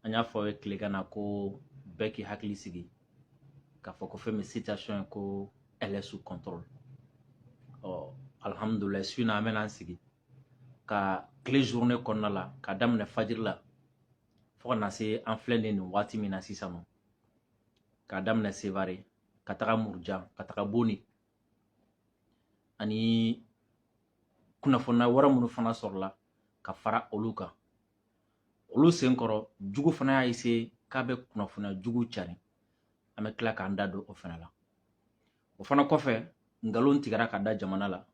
An y'a fɔ aw ye tilegan na ko bɛɛ k'i hakili sigi k'a fɔ ko fɛn min situation ye, ko elle est sous contrôle. Ɔ, alhamdulilayi, su in na an bɛna an sigi ka tile journée kɔnɔna la, ka daminɛ fajiri la fo ka na se an filɛ nin waati min na sisan nɔ, k'a daminɛ Sevare ka taga Murujan, ka taga Boni, ani kunnafoniya wɛrɛ minnu fana sɔrɔla ka fara olu kan. Olu senkɔrɔ, jugu fana y'a essayer k'a bɛ kunnafoniya jugu cari. An bɛ tila k'an da don o fana la. O fana kɔfɛ, nkalon tigɛra ka da jamana la,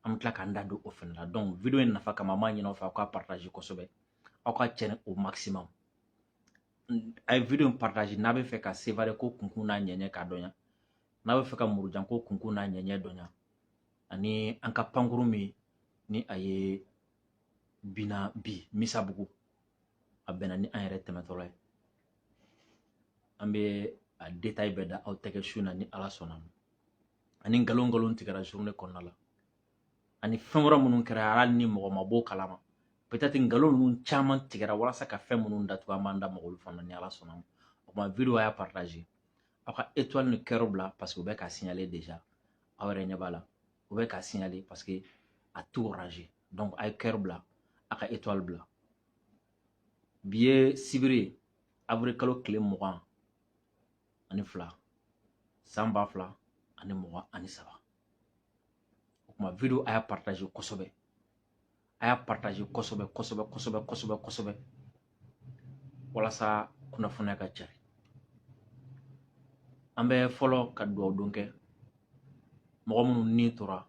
an bɛ tila k'an da don o fana la. Donc vidéo in nafa kama, an b'a ɲini aw fɛ, aw ka partager kosɛbɛ, aw ka cɛni au maximum. A ye vidéo in partager n'a bɛ fɛ ka Sevare ko kunkun n'a ɲɛɲɛ k'a dɔnya, n'a bɛ fɛ ka Murujan ko kunkun n'a ɲɛɲɛ dɔnya, ani an ka pankuru min ni a ye binna bi Misabugu, a bɛnna ni an yɛrɛ tɛmɛtɔla ye. An bɛ a détail bɛɛ da aw tɛgɛ su na ni Ala sɔnna ma, ani nkalon nkalon tigɛra journée kɔnɔna la, ani fɛn wɛrɛ minnu kɛra, hali ni mɔgɔ ma b'o kalama. Peut-être nkalon ninnu caman tigɛra walasa ka fɛn minnu datugu, an b'an da mago olu fana ni Ala sɔnna ma. O tuma vidéo, a y'a partager, aw ka étoile ni cœur bila, parce que u bɛ ka signaler déjà. Aw yɛrɛ ɲɛ b'a la, u bɛ ka signaler parce que a tout rangé. Donc a ye cœur bila, a ka étoile bila. Bi ye sibiri ye, avril kalo tile 22, san 2023. O tuma vidéo, a y'a partager kosɛbɛ, a y'a partager kosɛbɛ kosɛbɛ kosɛbɛ kosɛbɛ kosɛbɛ, walasa kunnafoniya ka cari. An bɛ fɔlɔ ka dugawu don kɛ mɔgɔ minnu ni tora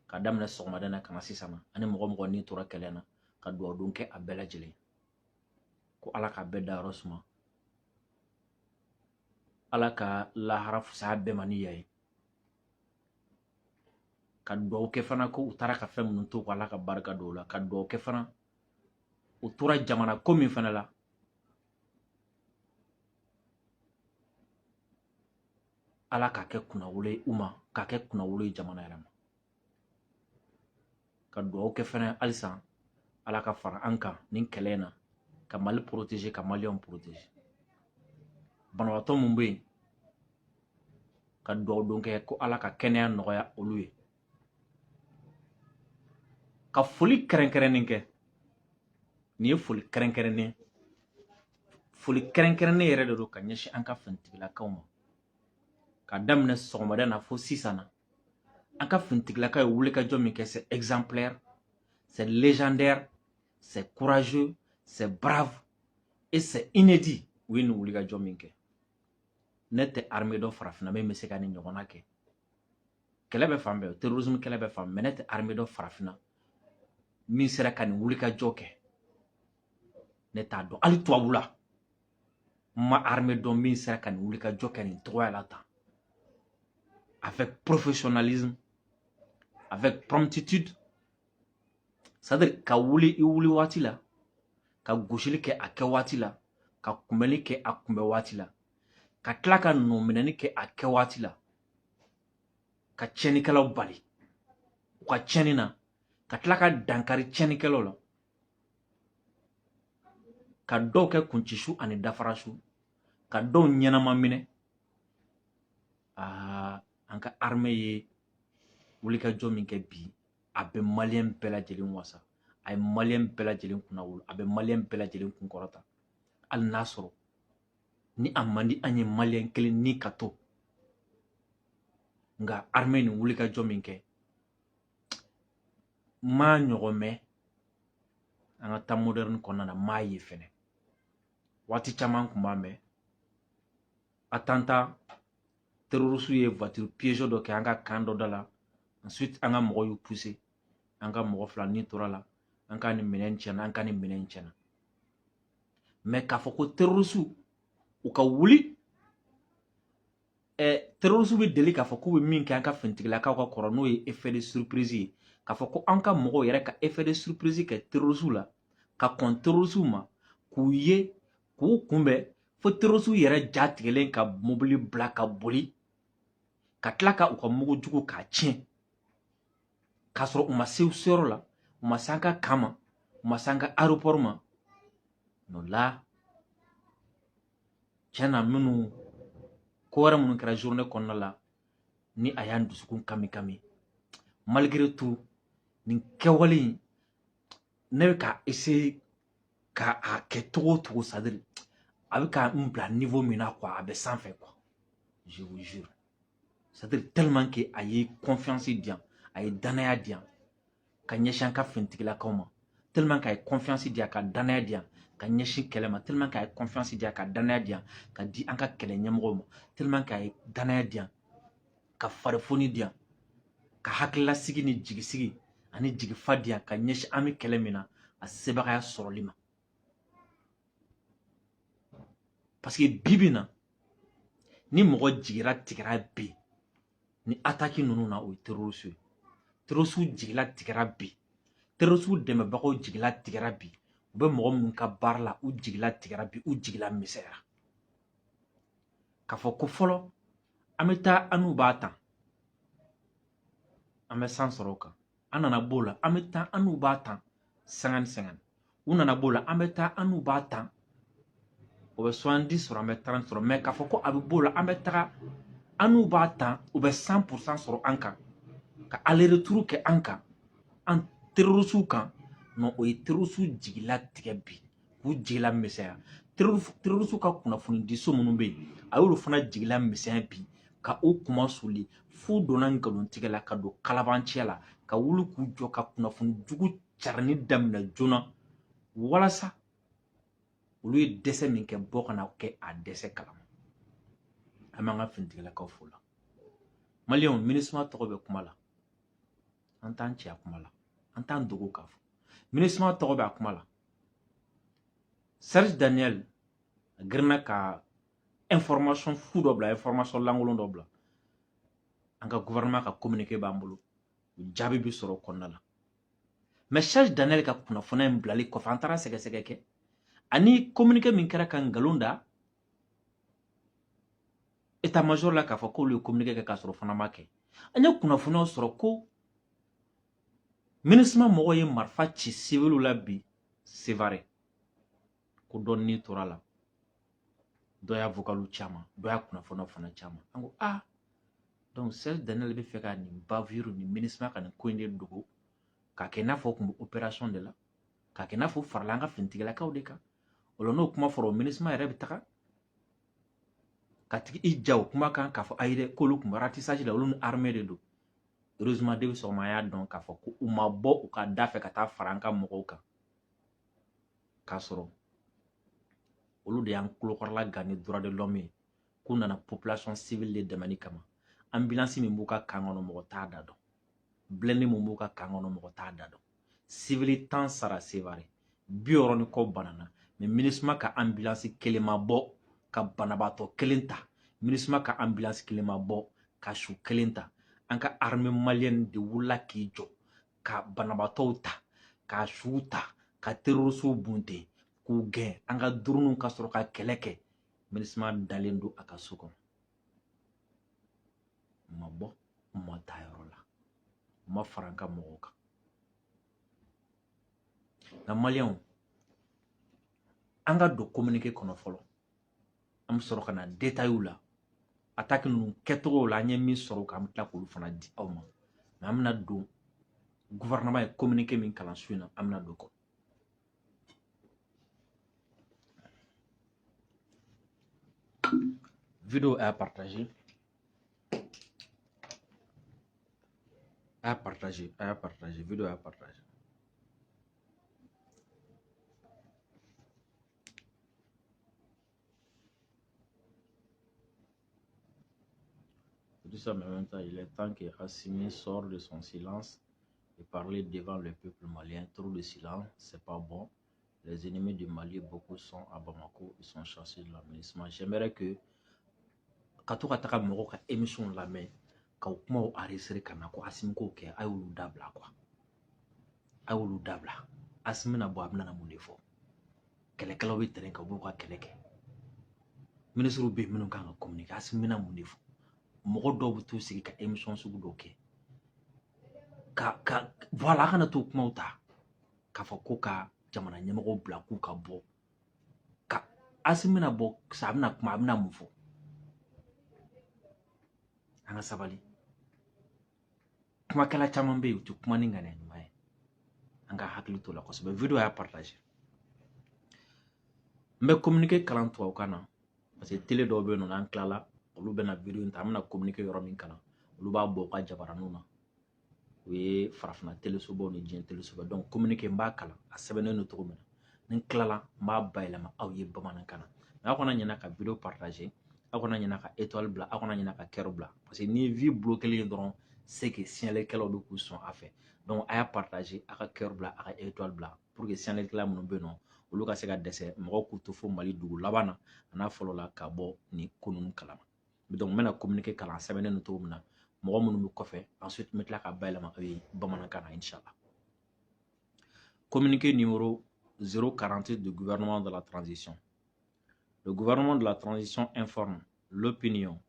ka daminɛ sɔgɔmada na ka na sisan na, ani mɔgɔ mɔgɔ ni tora kɛlɛ na, ka dugawu don kɛ a bɛɛ lajɛlen ko Ala k'a bɛɛ dayɔrɔ suma, Ala ka lahara fisaya bɛɛ ma ni yan ye. Ka dugawu kɛ fana ko u taara ka fɛn minnu to, ko Ala ka barika don o la. Ka dugawu kɛ fana u tora jamana ko min fana la, Ala k'a kɛ kunnawolo ye u ma, k'a kɛ kunnawolo ye jamana yɛrɛ ma. Ka dugawu kɛ fana halisa, Ala ka fara an kan nin kɛlɛ in na, ka Mali protéger, ka Maliyɛnw protéger. Banabaatɔ mun bɛ yen, ka dugawu don kɛ ko Ala ka kɛnɛya nɔgɔya olu ye. Ka foli kɛrɛnkɛrɛnnen kɛ, nin ye foli kɛrɛnkɛrɛnnen, foli kɛrɛnkɛrɛnnen yɛrɛ de don ka ɲɛsin an ka finitigilakaw ma. Ka daminɛ sɔgɔmada na fo sisan na, an ka finitigilakaw ye wulikajɔ min kɛ, c'est exemplaire, c'est légendaire, c'est courageux, c'est brave et c'est inédit. U ye nin wulikajɔ min kɛ, ne tɛ armée dɔ farafinna min bɛ se ka nin ɲɔgɔnna kɛ. Kɛlɛ bɛ fan bɛɛ, terrorisme kɛlɛ bɛ fan, mais ne tɛ armée dɔ farafinna min sera ka nin wulikajɔ kɛ. Ne t'a dɔn, hali tubabula n ma armée dɔn min sera ka nin wulikajɔ kɛ nin cogoya la tan, avec professionnalisme, avec promptitude, c'est-à-dire ka wuli i wuli waati la, ka gosili kɛ a kɛ waati la, ka kunbɛnli kɛ a kunbɛ waati la, ka tila ka nɔminɛni kɛ a kɛ waati la, ka tiɲɛnikɛlaw bali u ka tiɲɛni na, ka tila ka dankari tiɲɛnikɛlaw la, ka dɔw kɛ kuncisu ani dafarasu, ka dɔw ɲɛnama minɛ. Aa, an ka armée ye wulikajɔ min kɛ bi, a bɛ Maliyɛn bɛɛ lajɛlen wasa, a ye Maliyɛn bɛɛ lajɛlen kunna wolo, a bɛ Maliyɛn bɛɛ lajɛlen kunkɔrɔta. Hali n'a sɔrɔ ni a man di an ye Maliyɛn kelen ni ka to, nka armée nin wulikajɔ min kɛ, n m'a ɲɔgɔn mɛn an ka temps moderne kɔnɔna na, n m'a ye fɛnɛ. Waati caman kun b'a mɛn, attentat terroriste ye voiture piège dɔ kɛ an ka camp dɔ da la, ensuite an ka mɔgɔw y'u pousser, an ka mɔgɔ fila ni tora la, an ka nin minɛn tiɲɛna, an ka nin minɛn tiɲɛna. Mais k'a fɔ ko terroriste u ka wuli, terroriste bɛ deli k'a fɔ k'u bɛ min kɛ an ka finitigilakaw ka kɔrɔ, n'o ye effet de surprise ye, k'a fɔ ko an ka mɔgɔw yɛrɛ ka effet de surprise kɛ terroriste la, ka kɔn terroriste ma, k'u ye, k'u kunbɛn fo terroriste yɛrɛ ja tigɛlen ka mobili bila ka boli, ka tila ka u ka mugu jugu k'a tiɲɛ, k'a sɔrɔ u ma se seyɔrɔ la, u ma se an ka camp ma, u ma se an ka aéroport ma. Non, là Tiɲɛ na, minnu ko wɛrɛ minnu kɛra journée kɔnɔna la ni a y'an dusukun kami kami, malgré tout nin kɛwale in, ne bɛ ka essayer ka a kɛ cogo o cogo, c'est à dire a bɛ ka n bila niveau min na quoi, a bɛ sanfɛ quoi, je vous jure. C'est à dire tellement que a ye confiance di yan, a ye danaya di yan ka ɲɛsin an ka finitigilakaw ma, tellement qu'a ye confiance di yan ka danaya di yan ka ɲɛsin kɛlɛ ma, tellement qu'a ye confiance di yan ka danaya di yan ka di an ka kɛlɛ ɲɛmɔgɔw ma, tellement qu'a ye danaya di yan ka farifoni di yan ka hakililasigi ni jigisigi ani jigifa di yan ka ɲɛsin an bɛ kɛlɛ min na a sebagaya sɔrɔli ma. Parce que bi bi na, ni mɔgɔ jigira tigɛra bi ni attaque ninnu na, o ye terroriste ye. Terroriste jigila tigɛra bi, terroriste dɛmɛbagaw jigila tigɛra bi, u bɛ mɔgɔ minnu ka baara la, u jigila tigɛra bi, u jigila misɛnyara. K'a fɔ ko fɔlɔ an bɛ taa an n'u b'a ta, an bɛ san sɔrɔ o kan. An nana b'o la, an bɛ taa an n'u b'a ta 50-50. U nana b'o la, an bɛ taa an n'u b'a ta, o bɛ 70 sɔrɔ, an bɛ 30 sɔrɔ. Mais k'a fɔ ko a bɛ b'o la, an bɛ taga an n'u b'a ta, u bɛ 100% sɔrɔ an kan, ka aller retour kɛ an kan, an terrorisiw kan, non, o ye terrorisiw jigila tigɛ bi, k'u jigila misɛnya. Terrorisiw ka kunnafonidiso minnu bɛ yen, a y'olu fana jigila misɛnya bi, ka o kuma suli f'u donna nkalontigɛ la, ka don kalabanciya la, ka wuli k'u jɔ ka kunnafoni jugu carinni daminɛ joona, walasa olu ye dɛsɛ min kɛ bɔ ka na kɛ a dɛsɛ kalama. An b'an ka finitigilakaw fo la. Maliyɛnw, MINUSMA tɔgɔ bɛ kuma la, an t'an ci a kuma la, an t'an dogo k'a fɔ MINUSMA tɔgɔ bɛ a kuma la. Serge Daniel a girinna ka information fu dɔ bila, information lankolon dɔ bila. An ka gouvernement ka communiqué b'an bolo, o jaabi bɛ sɔrɔ o kɔnɔna la. Mais Serge Daniel ka kunnafoniya in bilali kɔfɛ, an taara sɛgɛsɛgɛ kɛ ani communiqué min kɛra ka nkalon da état major la k'a fɔ k'olu ye communiqué kɛ k'a sɔrɔ o fana ma kɛ. An ye kunnafoniyaw sɔrɔ ko MINUSMA mɔgɔw ye marifa ci civiliw la bi Sevare, ko dɔ ni tora la, dɔ y'a vocalu caman, dɔ y'a kunnafoniyaw fana caman. An ko ah, donc Serge Daniel bɛ fɛ ka nin bavure ni MINUSMA ka nin ko in de dogo, k'a kɛ i n'a fɔ o tun bɛ opération de la, k'a kɛ i n'a fɔ farala an ka finitigilakaw de kan. O la, n'o kuma fɔra, o MINUSMA yɛrɛ bɛ taga ka tigi i ja o kuma kan k'a fɔ ayi dɛ, k'olu tun bɛ ratissage la, olu ni armée de don. Heureusement, depuis sɔgɔma an y'a dɔn k'a fɔ ko u ma bɔ u ka da fɛ ka taa fara an ka mɔgɔw kan, k'a sɔrɔ olu de y'an tulokɔrɔla gan ni droit de l'homme ye, k'u nana population civile de dɛmɛni kama. Ambulance min b'u ka camp kɔnɔ, mɔgɔ t'a da dɔn. Blindé min b'u ka camp kɔnɔ, mɔgɔ t'a da dɔn. Civil 10 sara Sevare, 60 ni kɔ banana, mais MINUSMA ka ambulance kelen ma bɔ ka banabaatɔ kelen ta, MINUSMA ka ambulance kelen ma bɔ ka su kelen ta. An ka armée malienne de wulila k'i jɔ ka banabaatɔw ta, ka suw ta, ka terroristew bunte k'u gɛn, an ka drone ka sɔrɔ ka kɛlɛ kɛ. MINUSMA dalen don a ka so kɔnɔ, u ma bɔ, u ma taa yɔrɔ la, u ma fara an ka mɔgɔw kan. Nka maliyɛnw, an ka don communiqué kɔnɔ fɔlɔ, an bɛ sɔrɔ ka na détails la, attaque ninnu kɛcogo la, an ye min sɔrɔ o kan, an bɛ tila k'olu fana di aw ma. Mais an bɛna don gouvernement ye communiqué min kalan su in na, an bɛna don kɔnɔ. Vidéo a partager, a partager, a partager, vidéo a partager. Tout ça, mais en même temps, il est temps que Assimi sorte de son silence et parler devant le peuple malien. Trop de silence, c'est pas bon. Les ennemis du Mali, beaucoup sont à Bamako, ils sont chassés de la MINUSMA. J'aimerais que ka to ka taga mɔgɔw ka émission lamɛn, ka o kumaw enregistrer ka na ko Assimi k'o kɛ, a y'olu dabila quoi. A y'olu dabila. Assimi na bɔ, a bɛna na mun de fɔ? Kɛlɛkɛlaw bɛ terrain kan, u b'u ka kɛlɛ kɛ. Ministres bɛ yen minnu kan ka communiquer, Assimi bɛna mun de fɔ? Mɔgɔ dɔw bɛ t'u sigi ka émission sugu dɔw kɛ. Ka voilà, a kana t'o kumaw ta k'a fɔ ko ka jamana ɲɛmɔgɔw bila k'u ka bɔ ka Asimi bɛna bɔ sa, a bɛna kuma, a bɛna mun fɔ? An ka sabali. Kumakɛla caman bɛ yen, u tɛ kuma ni ŋaniya ɲuman ye. An ka hakili t'o la kosɛbɛ. Vidéo y'a partager. N bɛ communiqué kalan tubabukan na parce que télé dɔw bɛ yen nɔ, n'an tilala, olu bɛna vidéo in ta. An bɛna communiqué yɔrɔ min kalan, olu b'a bɔ u ka jabaraninw na. O ye farafinna telesobaw ni diɲɛ telesoba. Donc communiqué, n b'a kalan a sɛbɛnnen don cogo min na. Ni n tilala, n b'a bayɛlɛma aw ye bamanankan na. Mais aw kana ɲinɛ ka vidéo partager, aw kana ɲinɛ ka étoile bila, aw kana ɲinɛ ka cœur bila, parce que n'i ye vues bloqué ye dɔrɔn, c'est que signalerkɛlaw bɛ k'u sɔn a fɛ. Donc a y'a partager, a ka cœur bila, a ka étoile bila, pour que signalerkɛla minnu bɛ yen nɔ, olu ka se ka dɛsɛ mɔgɔw k'u to fo Mali dugu laban na a n'a fɔlɔ la ka bɔ nin ko ninnu kalama. Donc n bɛna communiqué kalan a sɛbɛnnen don cogo min na, mɔgɔ minnu bɛ kɔfɛ. Ensuite n bɛ tila ka bayɛlɛma aw ye bamanankan na, inchallah. Communiqué numéro 048 du gouvernement de la transition. Le gouvernement de la transition informe l'opinion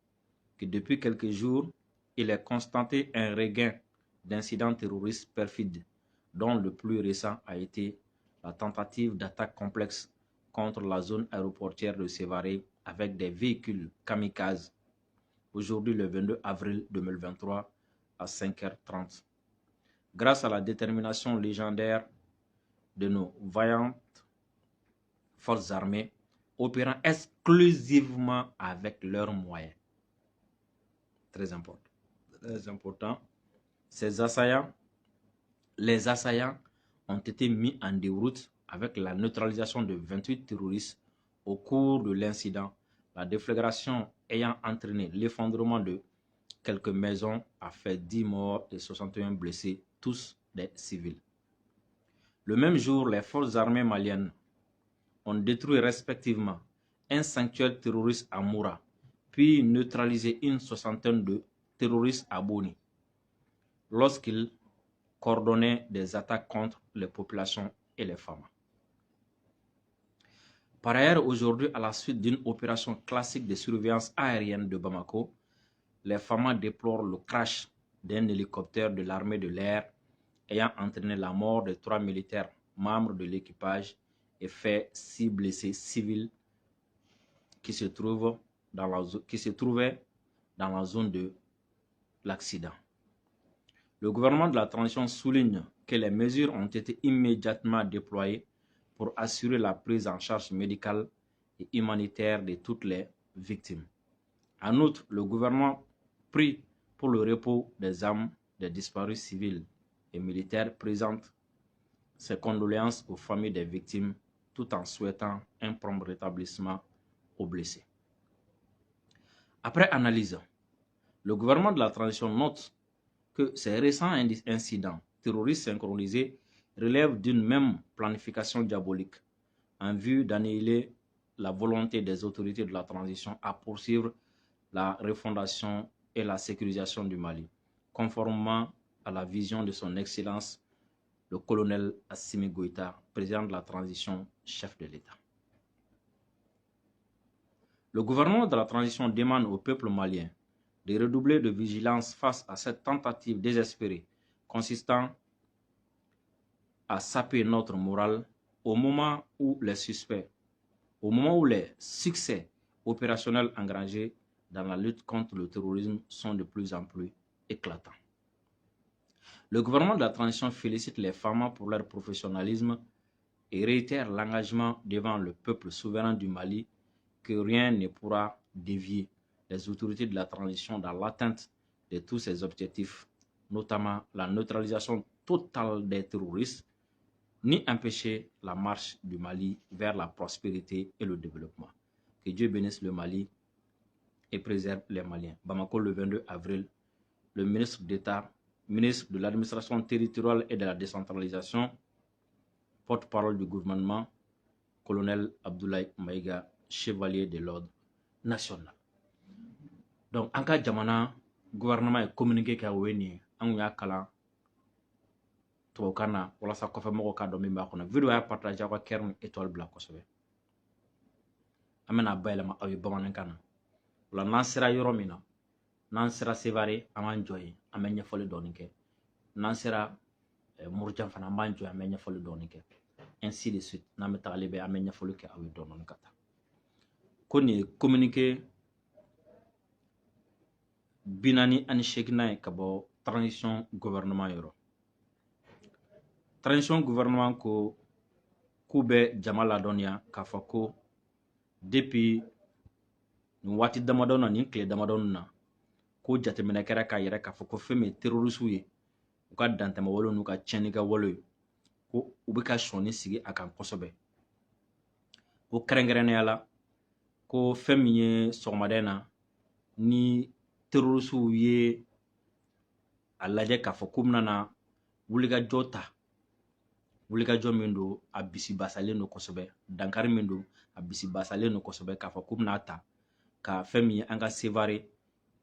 que depuis quelques jours, il est constaté un regain d'incidents terroristes perfides, dont le plus récent a été la tentative d'attaque complexe contre la zone aéroportière de Sévaré avec des véhicules kamikazes aujourd'hui le 22 avril 2023 à 5h30. Grâce à la détermination légendaire de nos vaillantes forces armées opérant exclusivement avec leurs moyens. Très important. Très important. Ces assaillants, les assaillants ont été mis en déroute avec la neutralisation de 28 terroristes au cours de l'incident. La déflagration ayant entraîné l'effondrement de quelques maisons a fait 10 morts et 61 blessés, tous des civils. Le même jour, les forces armées maliennes ont détruit respectivement un sanctuaire terroriste à Moura, puis neutralisé une soixantaine de terroristes à Boni, lorsqu'ils coordonnaient des attaques contre les populations et les femmes. Par ailleurs, aujourd'hui, à la suite d'une opération classique de surveillance aérienne de Bamako, les FAMA déplorent le crash d'un hélicoptère de l'armée de l'air ayant entraîné la mort de trois militaires membres de l'équipage et fait six blessés civils qui se trouvaient dans la zone de l'accident. Le gouvernement de la transition souligne que les mesures ont été immédiatement déployées pour assurer la prise en charge médicale et humanitaire de toutes les victimes. En outre, le gouvernement prie pour le repos des âmes des disparus civils et militaires, présente ses condoléances aux familles des victimes tout en souhaitant un prompt rétablissement aux blessés. Après analyse, le gouvernement de la transition note que ces récents incidents terroristes synchronisés relèvent d'une même planification diabolique en vue d'annihiler la volonté des autorités de la transition à poursuivre la refondation et la sécurisation du Mali, conformément à la vision de son Excellence, le colonel Assimi Goïta, président de la transition, chef de l'État. Le gouvernement de la transition demande au peuple malien de redoubler de vigilance face à cette tentative désespérée consistant à saper notre morale au moment où les succès opérationnels engrangés dans la lutte contre le terrorisme sont de plus en plus éclatants. Le gouvernement de la transition félicite les FAMA pour leur professionnalisme et réitère l'engagement devant le peuple souverain du Mali que rien ne pourra dévier les autorités de la transition dans l'atteinte de tous ces objectifs, notamment la neutralisation totale des terroristes, ni empêcher la marche du Mali vers la prospérité et le développement. Que Dieu bénisse le Mali et préserve les Maliens. Bamako, le 22 avril, le ministre d'État, ministre de l'administration territoriale et de la décentralisation, porte-parole du gouvernement, colonel Abdoulaye Maïga, chevalier de l'ordre national. Donc, an ka jamana gouvernement ye communiqué kɛ, o ye nin ye. An kun y'a kalan tubabukan na walasa kɔfɛ mɔgɔw k'a dɔn min b'a kɔnɔ. Vidéo y'a partage, aw ka cœur ni étoile bila kosɛbɛ. An bɛna bayɛlɛma aw ye bamanankan na. O la, n'an sera yɔrɔ min na, n'an sera Sevare, an b'an jɔ yen, an bɛ ɲɛfɔli dɔɔni kɛ. N'an sera Murujan fana, an b'an jɔ yen, an bɛ ɲɛfɔli dɔɔni kɛ, ainsi de suite. N'an bɛ tagali bɛ, an bɛ ɲɛfɔli kɛ aw ye dɔɔni dɔɔni ka taa. Ko nin ye communiqué 48nan ye ka bɔ transition gouvernement yɔrɔ. Transition gouvernement ko k'u bɛ jama ladɔnniya k'a fɔ ko depuis nin waati damadɔ na, nin tile damadɔ na, ko jateminɛ kɛra k'a yira k'a fɔ ko fɛn min ye terroriste ye, u ka dantɛmɛ walew n'u ka tiɲɛnikɛ walew ye, ko u bɛ ka sɔnni sigi a kan kosɛbɛ. Ko kɛrɛnkɛrɛnnenya la, ko fɛn min ye sɔgɔmada in na ni terroristew ye a lajɛ k'a fɔ k'u bɛna na wulikajɔ ta, wulikajɔ min don, a bisibasalen don kosɛbɛ, dankari min don, a bisibasalen don kosɛbɛ, k'a fɔ k'u bɛna ta ka fɛn min ye an ka Sevare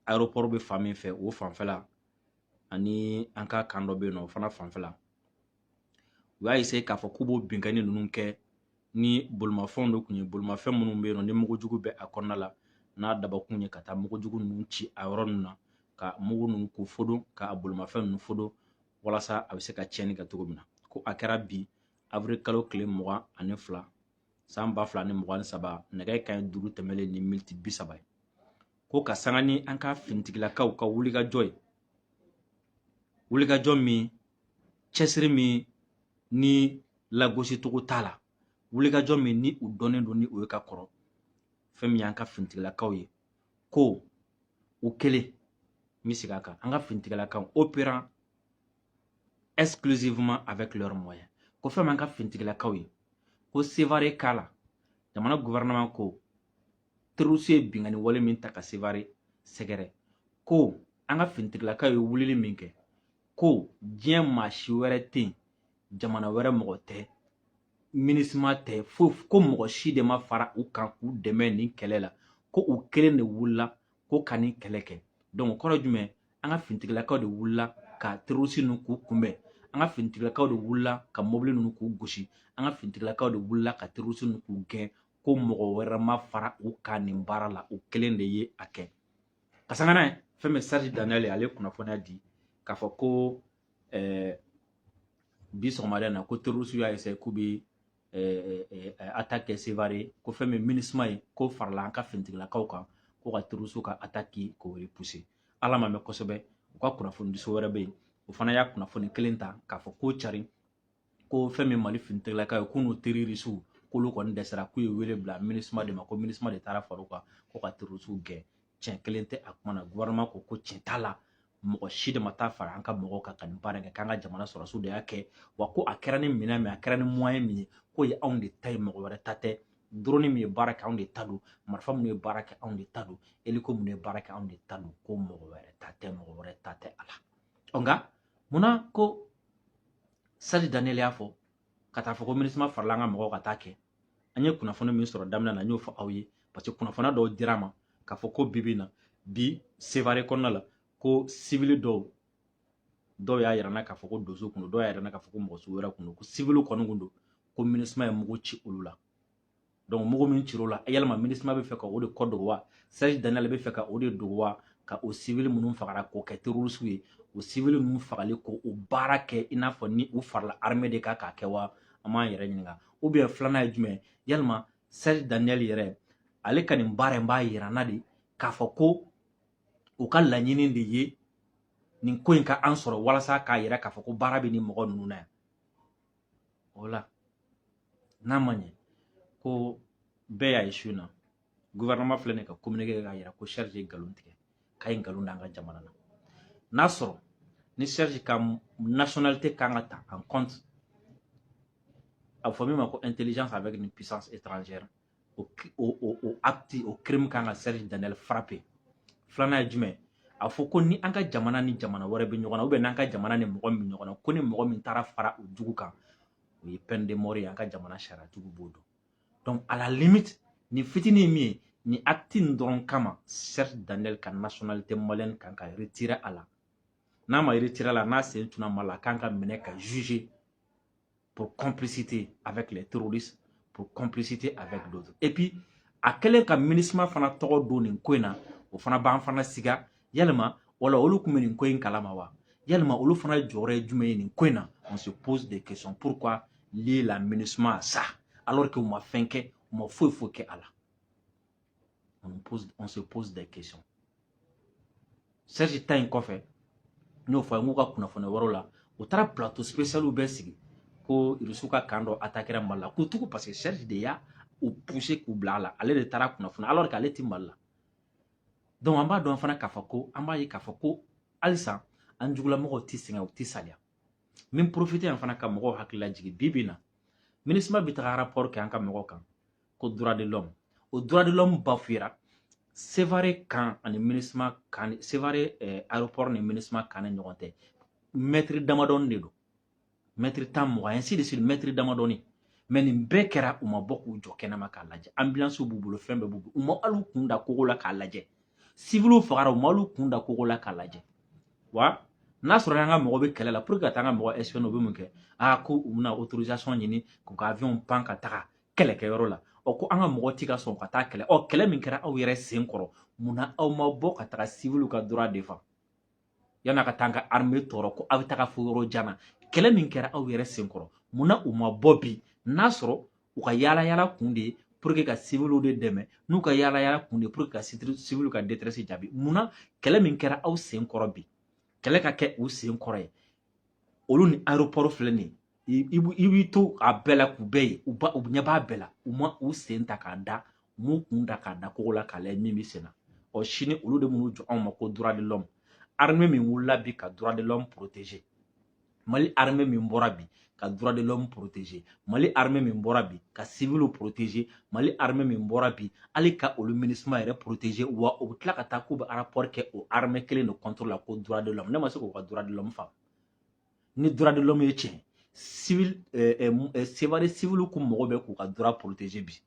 aéroport bɛ fan min fɛ, o fanfɛla, ani an ka camp dɔ bɛ yen nɔ, o fana fanfɛla, u y'a essayer k'a fɔ k'u b'o binkanni ninnu kɛ ni bolimafɛnw de kun ye, bolimafɛn minnu bɛ yen nɔ ni mugujugu bɛ a kɔnɔna la, n'a dabɔkun ye ka taa mugujugu ninnu ci a yɔrɔ ninnu na, ka mugu ninnu k'u fodon, ka bolimafɛn ninnu fodon, walasa a bɛ se ka tiɲɛni kɛ cogo min na. Ko a kɛra bi, avril kalo tile 22, san 2023, nɛgɛ kanɲɛ 5 tɛmɛlen ni miniti 30 ye. Ko ka sanga ni an ka finitigilakaw ka wulikajɔ ye, wulikajɔ min, cɛsiri min ni lagosicogo t'a la, wulikajɔ min ni u dɔnnen don ni o ye ka kɔrɔ, fɛn min y'an ka finitigilakaw ye, ko u kelen, n bɛ segin a kan, an ka finitigilakaw opérant exclusivement avec leurs moyens, ko fɛn min y'an ka finitigilakaw ye, ko Sevare k'a la, jamana gouvernement ko terroriste ye binkanni wale min ta ka Sevare sɛgɛrɛ, ko an ka finitigilakaw ye wulili min kɛ, ko diɲɛ maa si wɛrɛ tɛ yen, jamana wɛrɛ mɔgɔ tɛ, MINUSMA tɛ, fo ko mɔgɔ si de ma fara u kan k'u dɛmɛ nin kɛlɛ la, ko u kelen de wulila ko ka nin kɛlɛ kɛ. Donc o kɔrɔ ye jumɛn? An ka finitigilakaw de wulila ka terroriste ninnu k'u kunbɛn, an ka finitigilakaw de wulila ka mobili ninnu k'u gosi, an ka finitigilakaw de wulila ka terroriste ninnu k'u gɛn, ko mɔgɔ wɛrɛ ma fara u kan nin baara la, u kelen de ye a kɛ. Ka sanga n'a ye, fɛn min Serge Daniel ye, ale ye kunnafoniya di k'a fɔ ko bi sɔgɔmada in na, ko terroriste y'a essayer k'u bɛ attaque kɛ Sevare, ko fɛn min MINUSMA ye, ko farala an ka finitigilakaw kan ko ka terroriste ka attaque k'o repousser. Ala ma mɛn kosɛbɛ, u ka kunnafonidiso wɛrɛ bɛ yen, o fana y'a kunnafoni kelen ta k'a fɔ ko cari ko fɛn min Mali finitigilakaw ye, k'u n'u terroriste k'olu kɔni dɛsɛra, k'u ye wele bila MINUSMA de ma, ko MINUSMA de taara far'u kan ko ka terroriste gɛn. Tiɲɛ kelen tɛ a kuma na. Gouvernement ko ko tiɲɛ t'a la, mɔgɔ si de ma taa fara an ka mɔgɔw kan ka nin baara kɛ, k'an ka jamana sɔrɔsiw de y'a kɛ, wa ko a kɛra ni minɛn min, a kɛra ni moyen min ye, k'o ye anw de ta ye, mɔgɔ wɛrɛ ta tɛ. Drone min ye baara kɛ, anw de ta don. Marifa minnu ye baara kɛ, anw de ta don. Hélico minnu ye baara kɛ, anw de ta don. Ko mɔgɔ wɛrɛ ta tɛ, mɔgɔ wɛrɛ ta tɛ a la. Ɔ nka munna ko Serge Daniel y'a fɔ ka taa fɔ ko MINUSMA farala an ka mɔgɔw ka taa kɛ? An ye kunnafoni min sɔrɔ daminɛ na, n y'o fɔ aw ye, parce que kunnafoniya dɔw dira a ma k'a fɔ ko bi bi in na, bi Sevare kɔnɔna la, ko civil dɔw, dɔw y'a yira n na k'a fɔ ko donso kun don, dɔw y'a yira n na k'a fɔ ko mɔgɔ sugu wɛrɛ kun don, ko civil kɔni kun don, ko MINUSMA ye mugu ci olu la. Donc mugu min cir'o la, yalima MINUSMA bɛ fɛ ka o de kɔ dogo wa? Serge Daniel bɛ fɛ ka o de dogo wa? Ka o civil minnu fagara k'o kɛ terroriste ye, o civil ninnu fagali ko o baara kɛ i n'a fɔ ni u farala armée de kan k'a kɛ wa? An b'an yɛrɛ ɲininka. Ou bien filanan ye jumɛn? Yalima Serge Daniel yɛrɛ, ale ka nin baara in b'a yira n na de k'a fɔ ko u ka laɲini de ye nin ko in ka an sɔrɔ, walasa k'a yira k'a fɔ ko baara bɛ nin mɔgɔ ninnu na yan. O la, n'a ma ɲɛ ko bɛɛ y'a ye su in na, gouvernement filɛ nin ye ka communiqué kɛ k'a yira ko Serge ye nkalon tigɛ, k'a ye nkalon da an ka jamana na. N'a sɔrɔ ni Serge ka nationalité kan ka ta en compte, a bɛ fɔ min ma ko intelligence avec une puissance étrangère, o acte, o crime kan ka Serge Daniel frapper. Filanan ye jumɛn? A fɔ ko ni an ka jamana ni jamana wɛrɛ bɛ ɲɔgɔn na, ou bien n'an ka jamana ni mɔgɔ min bɛ ɲɔgɔn na, ko ni mɔgɔ min taara fara o jugu kan, o ye peine de mort ye, an ka jamana sariyatigiw b'o dɔn. Donc à la limite, nin fitinin ye min ye, nin acte nin dɔrɔn kama, Serge Daniel ka nationalité malienne kan ka retirer a la. N'a ma retirer a la, n'a sen tunna Mali la, a kan ka minɛ ka juger pour complicité avec les terroristes, pour complicité avec d'autres. Et puis a kɛlen ka MINUSMA fana tɔgɔ don nin ko in na, o fana b'an fana siga. Yalima wala olu tun bɛ nin ko in kalama wa? Yalima olu fana jɔyɔrɔ ye jumɛn ye nin ko in na? On se pose des questions. Pourquoi lier la MINUSMA à ça, alors que u ma fɛn kɛ, u ma foyi foyi kɛ a la? On se pose des questions. Serge ta in kɔfɛ, n y'o fɔ a ye, n k'u ka kunnafoniya wɛrɛw la, u taara plateau spécial bɛɛ sigi ko Rusiw ka camp dɔ attaquera Mali la k'u tugu, parce que Serge de y'a u pousser k'u bila a la. Ale de taara kunnafoni alors que ale ti Mali la. Donc an b'a dɔn fana k'a fɔ ko an b'a ye k'a fɔ ko halisa an jugulamɔgɔw ti sɛgɛn, u ti saliya. N bɛ profiter yan fana ka mɔgɔw hakili lajigin. Bi bi in na, MINUSMA bɛ taga rapport kɛ an ka mɔgɔw kan ko droit de l'homme. O droit de l'homme bafouera. Sevare camp ani MINUSMA camp, Sevare aéroport ni MINUSMA camp ni ɲɔgɔn tɛ, mɛtiri damadɔni de don, mɛtiri 10, 20, ainsi de suite, mɛtiri damadɔni. Mais nin bɛɛ kɛra, u ma bɔ k'u jɔ kɛnɛma k'a lajɛ. Ambulance b'u bolo, fɛn bɛɛ b'u bolo, u ma hali u kun da kogo la k'a lajɛ. Civiliw fagara, u ma hali u kun da kogo la k'a lajɛ. Wa n'a sɔrɔ an ka mɔgɔ bɛ kɛlɛ la, pour que ka taa an ka mɔgɔ espionner, u bɛ mun kɛ? Aa, ko u bɛna autorisation ɲini k'u ka avion pan ka taga kɛlɛkɛyɔrɔ la. Ɔ, ko an ka mɔgɔ ti ka sɔn ka taa kɛlɛ. Ɔ, kɛlɛ min kɛra aw yɛrɛ sen kɔrɔ, munna aw ma bɔ ka taga civiliw ka droit défend yan'a ka taa an ka armée tɔɔrɔ, ko aw bɛ taga fo yɔrɔ jan na? Kɛlɛ min kɛra aw yɛrɛ sen kɔrɔ, munna u ma bɔ bi, n'a sɔrɔ u ka yaala yaala kun de ye pour que ka civiliw de dɛmɛ, n'u ka yaala yaala kun de ye pour que ka civiliw ka détresse jaabi? Munna kɛlɛ min kɛra aw sen kɔrɔ bi, kɛlɛ ka kɛ u sen kɔrɔ ye, olu ni aéroport filɛ nin ye, i b'i to a bɛɛ la k'u bɛɛ ye, u ba u ɲɛ b'a bɛɛ la, u ma u sen ta k'a da, u m'u kun da k'a da kogo la k'a lajɛ min bɛ sen na? Ɔ, sini olu de b'u jɔ anw ma ko droit de l'homme. Armée min wulila bi ka droit de l'homme protéger, Mali armée min bɔra bi ka droit de l'homme protéger, Mali armée min bɔra bi ka civiliw protéger, Mali armée min bɔra bi hali ka olu MINUSMA yɛrɛ protéger, wa u bɛ tila ka taa k'u bɛ rapport kɛ o armée kelen de contre la ko droit de l'homme. Ne ma se k'u ka droit de l'homme faamu. Ni droit de l'homme ye tiɲɛ, civil Sevare civiliw kun mago bɛ k'u ka droit protéger bi.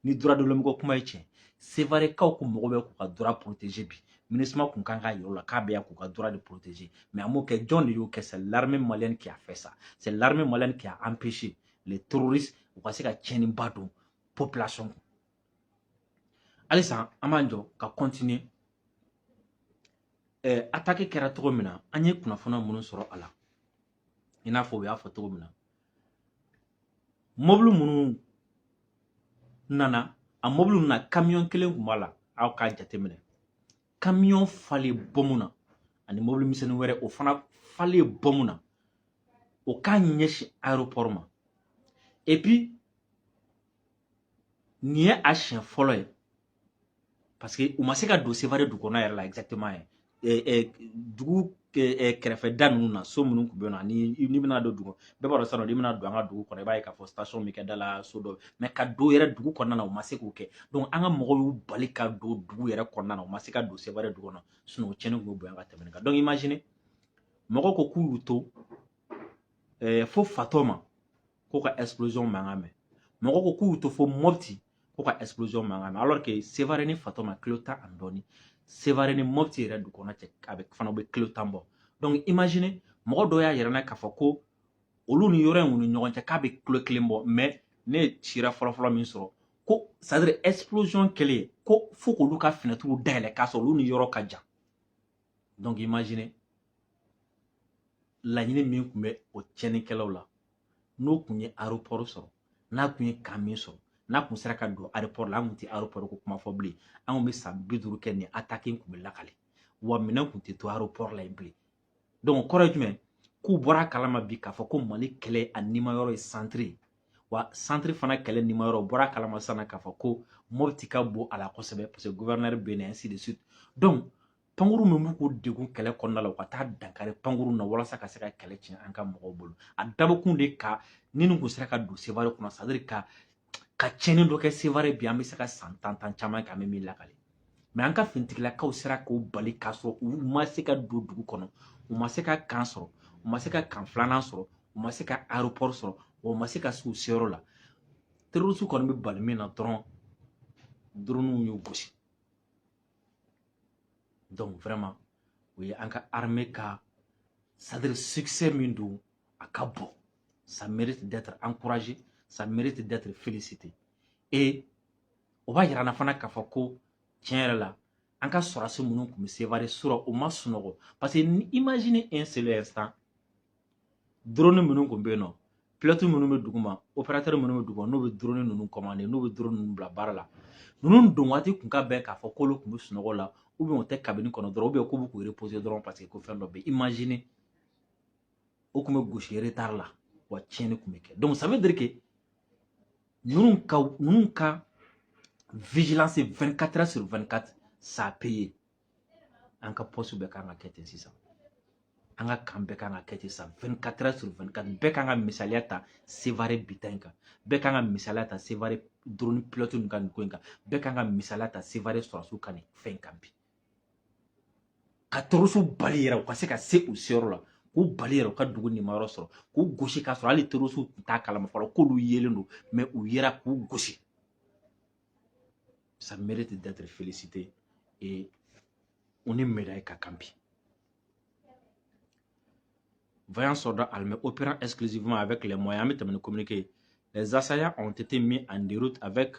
Ni droit de l'homme ko kuma ye tiɲɛ, Sevarekaw kun mago bɛ k'u ka droit protéger bi. MINUSMA kun kan k'a yira u la k'a bɛ yan k'u ka droit de protéger, mais a m'o kɛ. Jɔn de y'o kɛ? C'est l'armée malienne qui a fait ça. C'est l'armée malienne qui a empêché les terroristes u ka se ka tiɲɛniba don population kun. Halisa an b'an jɔ ka continuer. Attaque kɛra cogo min na, an ye kunnafoniya minnu sɔrɔ a la, i n'a fɔ u y'a fɔ cogo min na, mobili minnu nana, a mobili na, camion kelen kun b'a la. Aw k'a jateminɛ, camion falen bɔmu na ani mobili misɛnnin wɛrɛ, o fana falen bɔmu na, o k'a ɲɛsin aéroport ma. Et puis nin ye a siɲɛ fɔlɔ ye, parce que u ma se ka don Sevare dugu kɔnɔ yɛrɛ la exactement ye. Dugu kɛrɛfɛda ninnu na, so minnu tun bɛ yen nɔ, ani n'i bɛna don dugu, bɛɛ b'a dɔn sisan nɔ, n'i bɛna don an ka dugu kɔnɔ, i b'a ye k'a fɔ station bɛ kɛ da la, so dɔ. Mais ka don yɛrɛ dugu kɔnɔna na, u ma se k'o kɛ. Donc an ka mɔgɔw y'u bali ka don dugu yɛrɛ kɔnɔna na, u ma se ka don Sevare dugu kɔnɔ, sinon o tiɲɛni tun bɛ bonya ka tɛmɛ nin kan. Donc imagine, mɔgɔw ko k'u y'u to fo Fatɔma ko ka explosion mankan mɛn, mɔgɔw ko k'u y'u to fo Mopti ko ka explosion mankan mɛn, alors que Sevare ni Fatɔma kilo 10 ani dɔɔni, Sevare ni Mopti yɛrɛ dugu kɔnɔ cɛ, a bɛ fana bɛ kilo 10 bɔ. Donc imagine, mɔgɔ dɔw y'a yira n na k'a fɔ ko olu ni yɔrɔ in ni ɲɔgɔn cɛ k'a bɛ kilo 1 bɔ. Mais ne ye sira fɔlɔfɔlɔ min sɔrɔ ko, c'est à dire explosion kɛlen ko fo k'olu ka fenêtre dayɛlɛ k'a sɔrɔ olu ni yɔrɔ ka jan. Donc imagine, laɲini min tun bɛ o tiɲɛnikɛlaw la, n'o tun ye aéroport sɔrɔ, n'a tun ye camp min sɔrɔ, n'a tun sera ka don aéroport la, an tun tɛ aéroport ko kuma fɔ bilen. An kun bɛ san 50 kɛ nin attaque in tun bɛ lakale, wa minɛn tun tɛ to aéroport la yen bilen. Donc o kɔrɔ ye jumɛn? K'u bɔra a kalama bi k'a fɔ ko Mali kɛlɛ a nimayɔrɔ ye centre ye, wa centre fana kɛlɛ nimayɔrɔ, u bɔra a kalama sisan k'a fɔ ko Mopti ka bon a la kosɛbɛ, parce que gouverneur bɛ yen, ainsi de suite. Donc pankuru min b'u k'u degun kɛlɛ kɔnɔna la, u ka taa dankari pankuru na walasa ka se ka kɛlɛ tiɲɛ an ka mɔgɔw bolo. A dabɔkun de ka ni nin kun sera ka don Sevare kɔnɔ, c'est à dire ka tiɲɛni dɔ kɛ Sevare bi, an bɛ se ka san tan tan caman kɛ an bɛ min lakale. Mais an ka finitigilakaw sera k'o bali k'a sɔrɔ u ma se ka don dugu kɔnɔ, u ma se ka camp sɔrɔ, u ma se ka camp filanan sɔrɔ, u ma se ka aéroport sɔrɔ, wa u ma se ka se u seyɔrɔ la. Terroriste kɔni bɛ bali min na dɔrɔn, drone y'u gosi. Donc vraiment, o ye an ka armée ka, c'est à dire succès min don, a ka bon, ça mérite d'être encouragé, ça mérite d'être félicité. Et o b'a yira n na fana k'a fɔ ko tiɲɛ yɛrɛ la, an ka sɔrɔdasi minnu tun bɛ Sevare surɔ, u ma sunɔgɔ, parce que imaginez un seul instant, drone minnu tun bɛ yen nɔ, pilote minnu bɛ dugu ma, opérateur minnu bɛ dugu ma, n'u bɛ drone ninnu commander, n'u bɛ drone ninnu bila baara la, Ninnu don waati kun ka bɛn k'a fɔ k'olu tun bɛ sunɔgɔ la, ou bien u tɛ cabine kɔnɔ dɔrɔn, ou bien k'u bɛ k'u reposer dɔrɔn, parce que ko fɛn dɔ bɛ yen. Imagine, o tun bɛ gosi retard la, wa tiɲɛni tun bɛ kɛ. Donc ça veut dire que ninnu ka vigilance 24 heures sur 24, ça a payé. An ka poste bɛɛ kan ka kɛ ten sisan, an ka camp bɛɛ kan ka kɛ ten sisan, 24 heures sur 24. Bɛɛ kan ka misaliya ta Sevare bita in kan, bɛɛ kan ka misaliya ta Sevare drone pilote ninnu ka nin ko in kan, bɛɛ kan ka misaliya ta Sevare sɔrɔsiw ka nin fɛn kan bi. Ka terroriste bali yɛrɛ u ka se ka se u seyɔrɔ la, k'u bali yɛrɛ u ka dugu nimayɔrɔ sɔrɔ, k'u gosi k'a sɔrɔ hali terroriste tun t'a kalama fɔlɔ k'olu yelen don, mais u yera k'u gosi. Ça mérite d'être félicité et on est médaille ka kan bi. Vaillants soldats armés opérant exclusivement avec les moyens communiqués, les assaillants ont été mis en déroute avec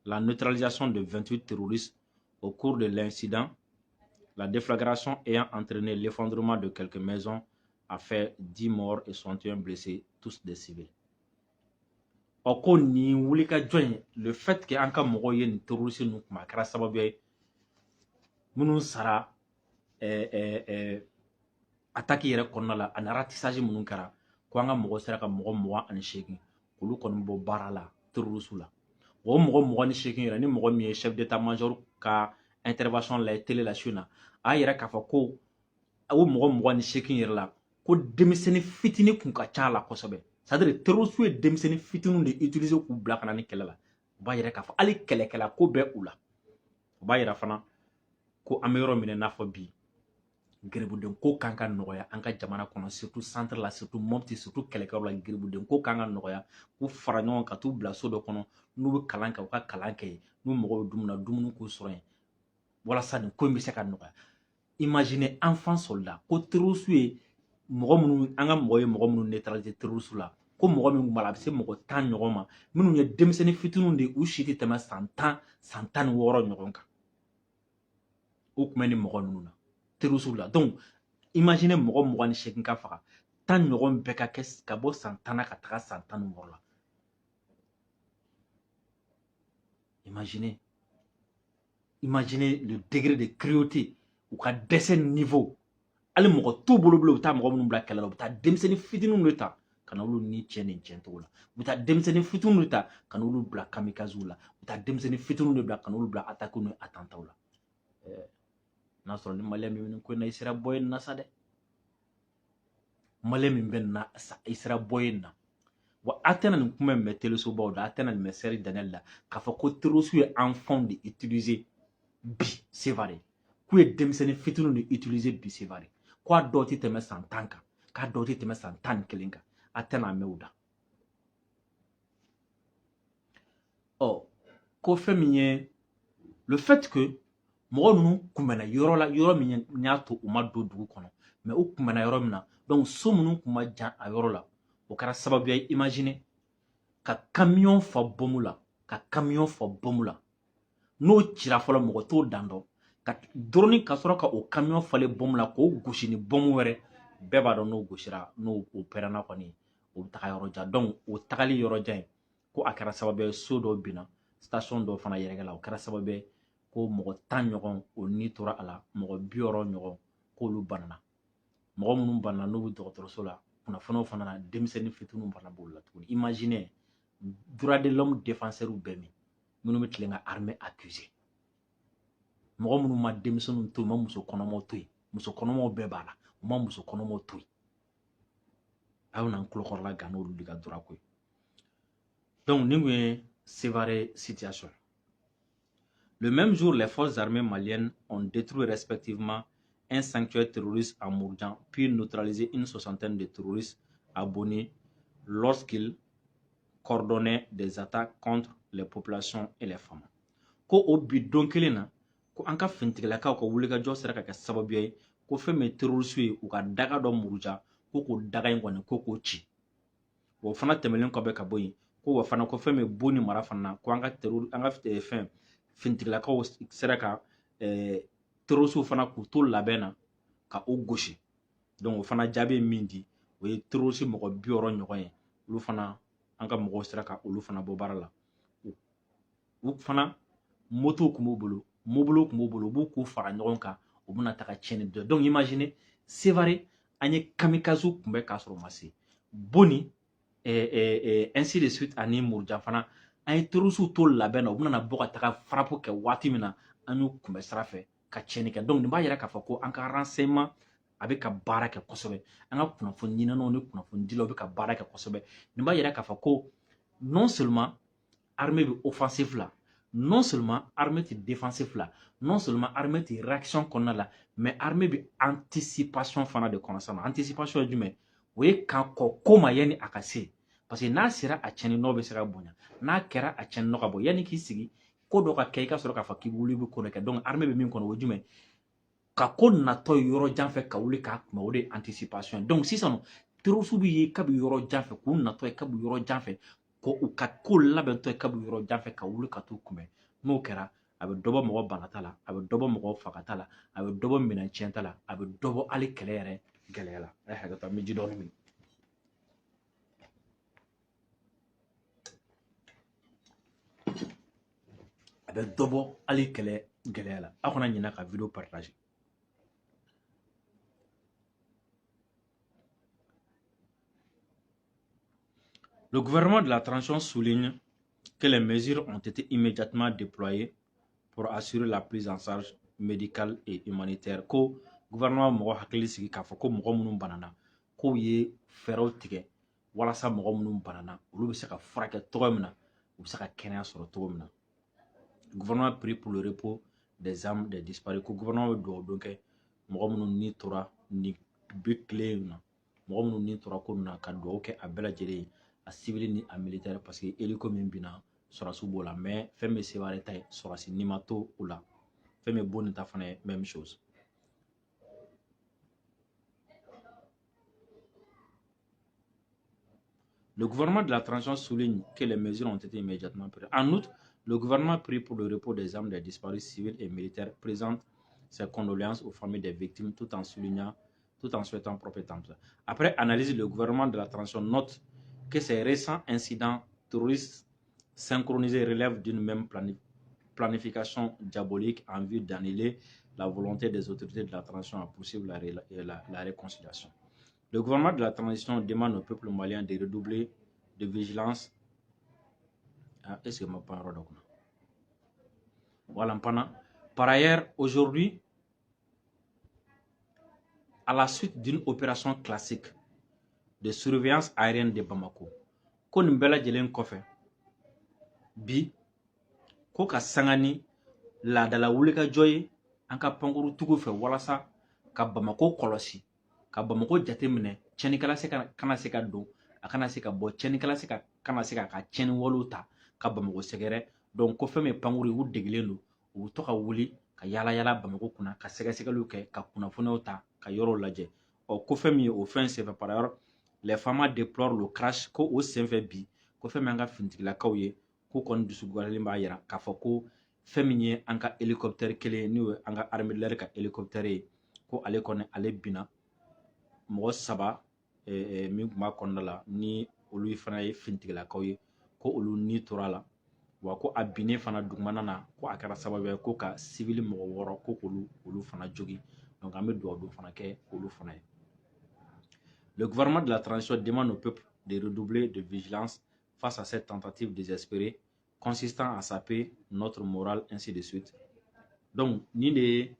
la neutralisation de 28 terroristes au cours de l'incident. La déflagration ayant entraîné l'effondrement de quelques maisons a fait 10 morts et 61 blessés, tous des civils. Ɔ, ko nin wulikajɔ in, le fait que an ka mɔgɔw ye nin terroriste ninnu kuma, a kɛra sababu ye minnu sara attaque yɛrɛ kɔnɔna la, ani ratissage minnu kɛra, ko an ka mɔgɔ sera ka mɔgɔ 28 k'olu kɔni bɔ baara la terroriste la. O mɔgɔ 28 yɛrɛ, ni mɔgɔ min ye chef d'état major ka intervention lajɛ télé la su in na, a y'a yira k'a fɔ ko o mɔgɔ 28 yɛrɛ la, ko denmisɛnnin fitinin kun ka ca a la kosɛbɛ. C'est à dire terroriste ye denmisɛnnin fitininw de utiliser k'u bila ka na ni kɛlɛ la. O b'a yira k'a fɔ hali kɛlɛkɛla ko bɛ u la. O b'a yira fana ko an bɛ yɔrɔ min na i n'a fɔ bi, gerebuden ko kan ka nɔgɔya an ka jamana kɔnɔ, surtout centre la, surtout Mopti, surtout kɛlɛkɛyɔrɔ la. Gerebuden ko kan ka nɔgɔya, k'u fara ɲɔgɔn kan ka t'u bila so dɔ kɔnɔ, n'u bɛ kalan kɛ, u ka kalan kɛ yen, n'u mago bɛ dumuni na, dumuni k'u sɔrɔ yen, walasa nin ko in bɛ se ka nɔgɔya. Imaginez, enfant soldat, ko terroriste ye mɔgɔ minnu, an ka mɔgɔ ye mɔgɔ minnu neutraliser terroriste la, ko mɔgɔ min b'a la, a bɛ se mɔgɔ 10 ɲɔgɔn ma, minnu ye denmisɛnnin fitininw de ye, u si tɛ tɛmɛ san 10, san 16 ɲɔgɔn kan. O tun bɛ nin mɔgɔ ninnu na terroriste la. Donc imaginez, mɔgɔ 28 ka faga, 10 ɲɔgɔn bɛɛ ka kɛ ka bɔ san 10 na ka taga san 16 la. Imaginez, imaginez le degré de cruauté, u ka dɛsɛ niveau. Hali mɔgɔ t'u bolo bilen u bɛ taa mɔgɔ minnu bila kɛlɛ la, u bɛ taa denmisɛnnin fitininw de ta ka na olu ni cɛ nin cɛn cogo la, u bɛ taa denmisɛnnin fitininw de ta ka n'olu bila kamikazew la, u bɛ taa denmisɛnnin fitininw de bila ka n'olu bila attaque ni attentats la. N'a sɔrɔ ni malien min bɛ nin ko in na, i sera bɔ yen na sa dɛ. Malien min bɛ nin na sa, i sera bɔ yen na. Wa a tɛna nin kuma in mɛn telesobaw da, a tɛna nin mɛn Serge Daniel la k'a fɔ ko terroriste ye enfant de utiliser bi Sevare, k'u ye denmisɛnnin fitininw de utiliser bi Sevare, ko a dɔw tɛ tɛmɛ san 10 kan, k'a dɔw tɛ tɛmɛ san 11 kan. A tɛna mɛn o da. Ɔ, ko fɛn min ye, le fait que mɔgɔ ninnu kunbɛnna yɔrɔ la, yɔrɔ min y'a to u ma don dugu kɔnɔ, mais u kunbɛnna yɔrɔ min na, donc so minnu kun ma jan a yɔrɔ la, o kɛra sababu ye, imagine, ka camion fa bɔmu la, ka camion fa bɔmu la, n'o cira fɔlɔ, mɔgɔ t'o dan dɔn, ka drone ka sɔrɔ ka o camion falen bɔmu la, k'o gosi ni bɔmu wɛrɛ. Bɛɛ b'a dɔn n'o gosira, n'o o pɛrɛnna kɔni, o bɛ taga yɔrɔ jan. Donc o tagali yɔrɔ jan in, ko a kɛra sababu ye so dɔw binna, station dɔw fana yɛrɛkɛla. O kɛra sababu ye ko mɔgɔ 10 ɲɔgɔn o ni tora a la, mɔgɔ 60 ɲɔgɔn k'olu banana. Mɔgɔ minnu banana, n'u bɛ dɔgɔtɔrɔso la, kunnafoniw fana na, denmisɛnnin fitininw fana b'olu la tuguni. Imaginez, droit de l'homme défenseur bɛɛ min minnu bɛ tilen ka armée accuser, mɔgɔ minnu ma denmisɛnninw to yen, u ma muso kɔnɔmaw to yen, muso kɔnɔmaw bɛɛ b'a la, u ma muso kɔnɔmaw to yen. A y'o n'an tulokɔrɔla gan n'olu de ka droit ko ye. Donc nin kun ye Sévaré situation. Le même jour, les forces armées maliennes ont détruit respectivement un sanctuaire terroriste à Mourdian, puis neutralisé une soixantaine de terroristes à Boni lorsqu'ils coordonnaient des attaques contre les populations et les femmes. Ko o bi don kelen na, ko an ka finitigilakaw ka wulikajɔ sera ka kɛ sababu ye ko fɛn min ye terroriste ye, u ka daga dɔ Muruja, ko k'o daga in kɔni, ko k'o ci. O fana tɛmɛnen kɔfɛ ka bɔ yen, ko wa fana ko fɛn min Boni mara fana na, ko an ka terror, an ka fɛn finitigilakaw sera ka terroriste fana k'u to labɛn na ka o gosi. Donc o fana jaabi ye min di, o ye terroriste mɔgɔ 60 ɲɔgɔn ye, olu fana, an ka mɔgɔw sera ka olu fana bɔ baara la. U fana Motow tun b'u bolo, mobiliw tun b'u bolo, u b'u k'u fara ɲɔgɔn kan, u bɛna taga tiɲɛni dɔ. Donc imaginez, Sévaré an ye kamikaze kunbɛn k'a sɔrɔ u ma se. Boni ainsi de suite ani Murujan fana, an ye terroristew to labɛn na, u bɛna bɔ ka taga frappe kɛ waati min na, an y'u kunbɛn sira fɛ ka tiɲɛni kɛ. Donc nin b'a yira k'a fɔ ko an ka renseignement a bɛ ka baara kɛ kosɛbɛ, an ka kunnafoni ɲininaw ni kunnafonidilaw bɛ ka baara kɛ kosɛbɛ. Nin b'a yira k'a fɔ ko non seulement armée bɛ offensive la, non seulement armée tɛ défensive la, non seulement armée tɛ réaction kɔnɔna la, mais armée bɛ anticipation fana de kɔnɔ sisan. Anticipation ye jumɛn? O ye kan kɔ ko ma yanni a ka se, parce que n'a sera a tiɲɛni nɔ bɛ se ka bonya, n'a kɛra a tiɲɛni nɔ ka bɔ, yanni k'i sigi ko dɔ ka kɛ i ka sɔrɔ k'a fɔ k'i bɛ wuli i bɛ ko dɔ kɛ. Donc armée bɛ min kɔnɔ, o ye jumɛn? Ka ko natɔ yɔrɔ jan fɛ ka wuli k'a kunbɛn, o de ye anticipation. Donc sisan terroriste bɛ ye kabi yɔrɔ jan fɛ, k'u natɔ ye kabi yɔrɔ jan fɛ, ko u ka ko labɛntɔ ye kabi yɔrɔ jan fɛ ka wuli ka t'u kunbɛn. N'o kɛra, a bɛ dɔ bɔ mɔgɔ banata la, a bɛ dɔ bɔ mɔgɔ fagata la, a bɛ dɔ bɔ minɛn tiɲɛta la, a bɛ dɔ bɔ hali kɛlɛ yɛrɛ gɛlɛya la. A ye hakɛ to, an bɛ ji dɔɔni min. A bɛ dɔ bɔ hali kɛlɛ gɛlɛya la. Aw kana ɲinɛ ka vidéo partager. Le gouvernement de la transition souligne que les mesures ont été immédiatement déployées pour assurer la prise en charge médicale et humanitaire. Ko gouvernement mɔgɔ hakili sigi k'a fɔ ko mɔgɔ minnu banana, k'u ye fɛɛrɛw tigɛ walasa mɔgɔ minnu banana, olu bɛ se ka furakɛ cogo min na, u bɛ se ka kɛnɛya sɔrɔ cogo min na. Le gouvernement prie pour le repos des âmes des disparus. Ko gouvernement bɛ dugawu don kɛ mɔgɔ minnu ni tora nin bi tile in na, mɔgɔ minnu ni tora ko ninnu na, ka dugawu kɛ a bɛɛ lajɛlen ye, a civil ni a militaire, parce que hélico min binna, sɔrɔdasiw b'o la, mais fɛn bɛ Sévaré ta ye, sɔrɔdasi ni ma to o la. Fɛn bɛ Boni ta fana ye même chose. Le gouvernement de la transition souligne que les mesures ont été immédiatement prises. En outre, le gouvernement prie pour le repos des âmes des disparus civils et militaires, présente ses condoléances aux familles des victimes tout en soulignant, tout en souhaitant propre temps. Après analyse, le gouvernement de la transition note que ces récents incidents terroristes synchronisés relèvent d'une même planification diabolique en vue d'annuler la volonté des autorités de la transition à poursuivre la réconciliation. Le gouvernement de la transition demande au peuple malien de redoubler de vigilance. Ah, est-ce que ma parole? Voilà, pendant. Par ailleurs, aujourd'hui, à la suite d'une opération classique de surveillance aérienne de Bamako, ko nin bɛɛ lajɛlen kɔfɛ bi, ko ka sanga ni laadala wulikajɔ ye an ka pankurutigiw fɛ walasa ka Bamako kɔlɔsi, ka Bamako jateminɛ, tiɲɛnikɛla se ka kana se ka don, a kana se ka bɔ, tiɲɛnikɛla se ka kana se k'a ka tiɲɛni walew ta ka Bamako sɛgɛrɛ. Donc ko fɛn min ye pankuru ye, u degelen don, u bɛ to ka wuli ka yala yala Bamako kunna, ka sɛgɛsɛgɛliw kɛ, ka kunnafoniyaw ta, ka yɔrɔw lajɛ. Ɔ ko fɛn min ye o fɛn senfɛ, par ailleurs, les FAMa déplorent le crash. Ko o senfɛ bi, ko fɛn min an ka finitigilakaw ye, k'u kɔni dusukasilen b'a yira k'a fɔ ko fɛn min ye an ka hélicoptère kelen ye, n'o ye an ka armée de l'air ka hélicoptère ye, ko ale kɔni ale binna, mɔgɔ saba min tun b'a kɔnɔna la, ni olu fana ye finitigilakaw ye, ko olu ni tora a la. Wa ko a binnen fana dugumana na, ko a kɛra sababu ye ko ka civil mɔgɔ 6 ko k'olu olu fana jogin. Donc an bɛ dugawu don fana kɛ olu fana ye. Le gouvernement de la transition demande au peuple de redoubler de vigilance face à cette tentative désespérée consistant à saper notre morale, ainsi de suite. Donc, nin de ye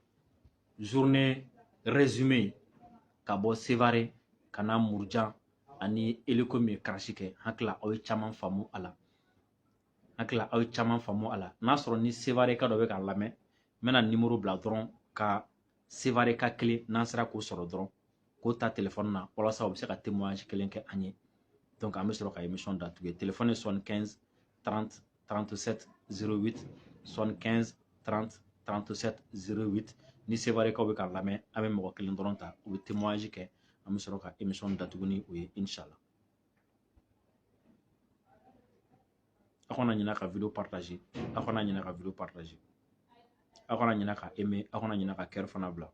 journée résumé ka bɔ Sévaré ka na Murujan ani hélico min ye crash kɛ. Hakili la aw ye caman faamu a la, hakili la aw ye caman faamu a la. N'a sɔrɔ ni Sévaré ka dɔ bɛ k'a lamɛn, n bɛna numéro bila dɔrɔn ka Sévaré ka kelen, n'an sera k'o sɔrɔ dɔrɔn k'o ta téléphone na walasa u bɛ se ka témoignage kelen kɛ an ye. Donc an bɛ sɔrɔ ka émission datugu. Téléphone ye 75 30 37 08, 75 30 37 08. Ni Sévarékaw bɛ k'a lamɛn, an bɛ mɔgɔ kelen dɔrɔn ta, u bɛ témoignage kɛ, an bɛ sɔrɔ ka émission datugu ni o ye, inshallah. Aw kana ɲinɛ ka vidéo partager, aw kana ɲinɛ ka vidéo partager, aw kana ɲinɛ ka aimer, aw kana ɲinɛ ka cœur fana bila.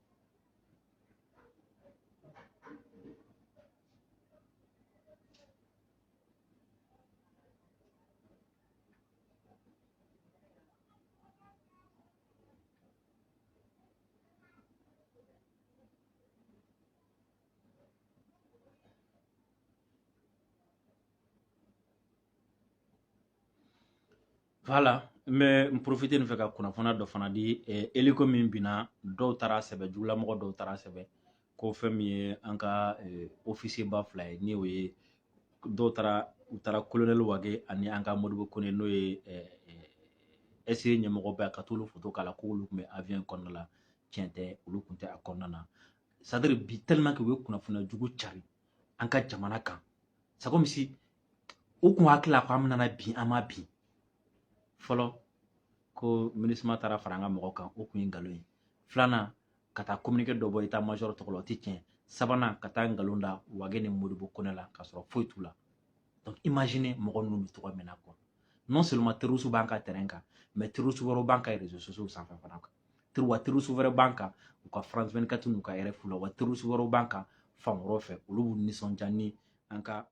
Voilà, n bɛ n profiter nin fɛ ka kunnafoniya dɔ fana di. Hélico min binna, dɔw taara sɛbɛn, jugulamɔgɔ dɔw taara sɛbɛn ko fɛn min ye an ka officier ba fila ye, ni o ye dɔw taara, u taara colonel Wage ani an ka Modibo Kone, n'o ye SE ɲɛmɔgɔba ye, ka t'olu photo k'a la k'olu tun bɛ avion kɔnɔna la. Tiɲɛ tɛ, olu tun tɛ a kɔnɔna na. C'est à dire bi, tellement que u ye kunnafoniya jugu cari an ka jamana kan, c'est comme si u kun hakili la ko an bɛna bin, an ma bin fɔlɔ, ko MINUSMA taara fara an ka mɔgɔ kan, o kun ye nkalon ye. Filanan, ka taa communiqué dɔ bɔ état major tɔgɔ la, o tɛ tiɲɛ. Sabanan, ka taa nkalon da Wage ni Modibo Kone la k'a sɔrɔ foyi t'u la. Donc imaginez mɔgɔ ninnu bɛ cogoya min na quoi. Non seulement terroriste b'an ka terrain kan, mais terroriste wɛrɛw b'an ka réseaux sociaux sanfɛ fana kan, wa terroriste wɛrɛ b'an kan u ka France 24 n'u ka RFI la, wa terroriste wɛrɛw b'an kan fan wɛrɛw fɛ, olu b'u nisɔndiya ni an ka